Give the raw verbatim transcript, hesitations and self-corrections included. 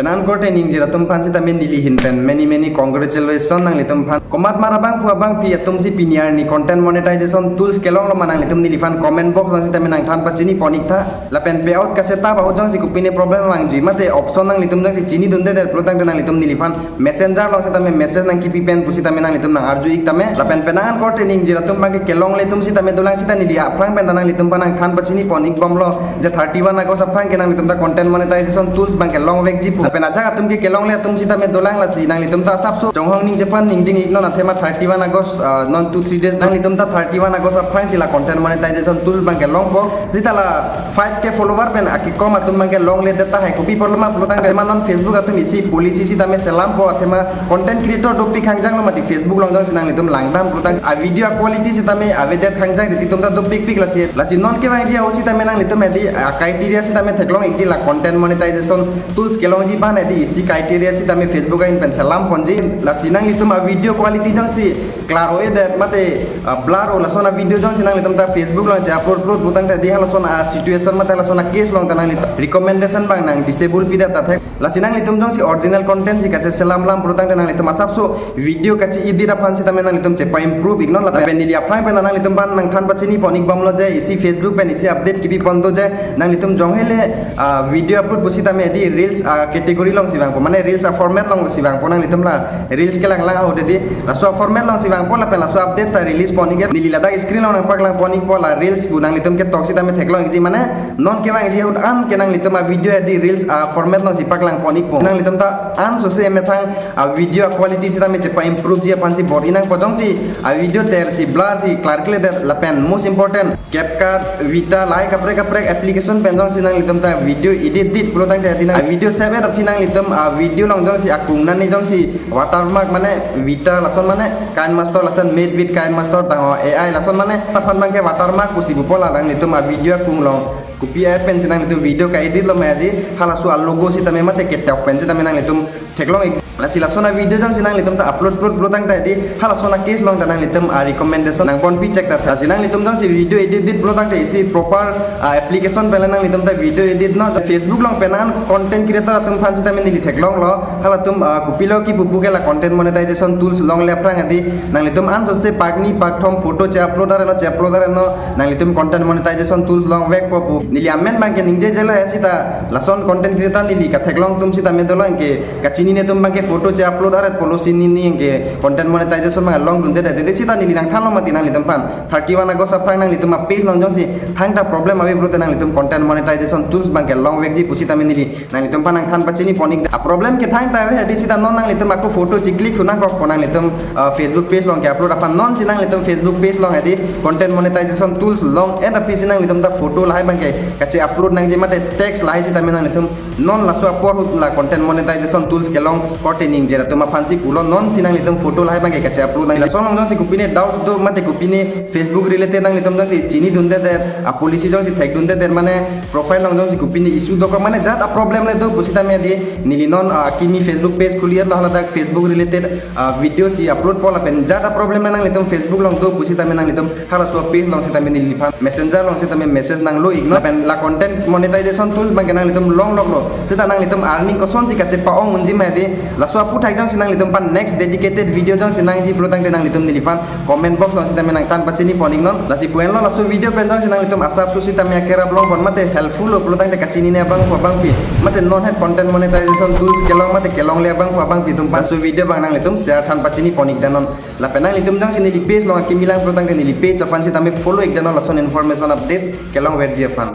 Nang korte ningjir atum aphan sitame neli ahin pen many many congratulation nanglitum aphan. Komat mar abangphu abangpi atum si pini arni content monetization tools kelonglo ma nanglitum neliphan comment box along sitame nangthan pachini pon-ik tha. Lapen payout kasetap ahut jongsi kopine problem vangji mate option nanglitum jongsi chinidundedet pulotangte nanglitum neliphan Messenger along sitame message nangkipi pen pusitame nanglitum nang-arju-ik tame. Lapen penang an korte ningjir atum abangke kelongle atum sitame dolang sita neli aphrang pen ta nanglitum aphan nangthan pachini pon-ik bomlo je thirty-one August aphrang ke nanglitum ta content monetization tools abangke longvekji pu. Lapen ajak atum ke kelongle atum sitame dolang, lasi nanglitum ta asapso chonghong ningje aphan ningding-iknon athema thirty-one August, ah, non two three days nanglitum ta thirty-one August aphrang si la content monetization tool abangke longpo. Sita la five K follower pen akekom atum abangke longledet tahai, kopi apotlo ma pulotangte athema non Facebook atum isi policy sitame selampo, athema content creator dopik hangjanglo mati Facebook along jongsi nanglitum langdam pulotangte a video quality sitame avedet hangjang, de ilitum ta dopikpik, lasi lasi non kevangji ahut sitame nanglitum hedi a criteria sitame theklong-ikji la content monetization tools kelongji aphan hedi isi criteria sitame Facebook ahin pen selam ponji. Lasi nanglitum a video quality jongsi klaro-edet mate, ah, blur-o lason a video jongsi nanglitum ta Facebook along che-upload upload pulotangte hedi halason a situation mate halason a case along ta nanglitum recommendation abang nang disable pidet ta thek. Lasi nanglitum jongsi original content si kacheselamlam pulotangte nanglitum asapso video kache-edit aphan sitame nanglitum chepa-improve-iknon. Lapen neli aphrang pen nanglitum aphan nangthan pachini pon-ik bomlo je isi Facebook pen isi update kipi pon do je nanglitum jonghele, ah, video upload pusitame hedi reels, ah, category alongsi vangpo, mane reels a format alongsi vangpo nanglitum la reels kelanglang ahut hedi laso a format alongsi vangpo lapen laso update ta release pon-ik. Neli ladak screen along nangpaklang pon-ikpo la reels pu, nanglitum ketok sitame theklong-ikji mane non kevangji ahut an ke nanglitum a video hedi reels a format alongsi paklang pon-ikpo. Nanglitum ta ansose methang a video a quality sitame chepa-improve-ji aphansi bor-i nangpo. Jongsi a video tersi blur-i klarkledet lapen most important CapCut, Vita, lahai kaprek kaprek application pen jongsi nanglitum ta video edit dit pulotangte hedi nang video save-et aphi nanglitum a video along jongsi akung nani jongsi watermark mane Vita lason mane KineMaster lason made with KineMaster tangho A I lason mane aphan abangke watermark pusi bupo, la nanglitum a video akung along kopi app pensi nanglitum video ka-edit lo ma hedi halaso a logo sitame mate ketok pen sitame nanglitum theklong-ik. Lasi lason a video jongsi nanglitum ta upload upload pulotangte hedi halason a case along ta nanglitum a recommendation nangponpi chek ta. Lasi nanglitum jongsi video edit dit pulotangte isi proper, ah, application pen nanglitum ta video edit non. Facebook along penang an content creator atum aphan sitame neli theklonglo, halatum, ah, kopilo kipu pu ke la content monetization tools longle aphrang hedi nanglitum ansose pakni pakthom photo che-upload arno che-upload arno nanglitum content monetization tools longvekpo pu. Neli amen abangke ningjejelo he sita lason content creator neli katheklong atum sitame dolo, anke kachinine atum abangke photo che-upload aret polo si nini anke content monetization abang longdundedet, de sita neli nangthanlo mati nanglitum aphan. Thirty-one August aphrang nanglitum a page along jongsi thangta problem ave pulote nanglitum content monetization tools abangke longvekji pusitame neli nanglitum aphan nangthan pachini pon-ik. A problem ke thangta ave hedi sita non nanglitum ako photo chiclick thu nangkokpo nanglitum, ah, Facebook page along ke-upload aphan. Nonsi nanglitum Facebook page along hedi content monetization tools long-et aphisi nanglitum ta photo lahai abangke kache-upload nangji mate text lahai sitame nanglitum non laso apor ahut la content monetization tools kelong korte ningjir atum aphansi pulo. Nonsi nanglitum photo lahai abangke kache-upload nang. Lason along jongsi kopine doubt do mate kopine Facebook related nanglitum jongsi chinidundedet, a policy jongsi thekdundedet mane profile along jongsi kopine issue dokok mane jat a problem le do pusitame hedi neli non, ah, kimi Facebook page khuli-etlo, haladak Facebook related, ah, video si upload po lapen jat a problem le nanglitum Facebook along do pusitame nanglitum halaso page along sitame neliphan Messenger along sitame message nanglo-iknon. Lapen la content monetization tools abangke nanglitum longloklo sita nanglitum earning kosonsi kachepa-ong unji ma hedi laso aphuthak jongsi nanglitum aphan next dedicated video jongsi nangji pulotangte nanglitum neliphan comment box along sitame nangthan pachini pon-iknon. Lasi pu-enlo laso video pen jongsi nanglitum asapso sitame akerap longpon mate helpful lo pulotangte kachinine abangphu abangpi mate non het content monetization tools kelong mate kelongle abangphu abangpi atum aphan laso video abang nanglitum share than pachini pon-ik danon. Lapen nanglitum jongsi neli page along akimi lang pulotangte neli page aphan sitame follow-ik danon, lason information updates kelongverji aphan.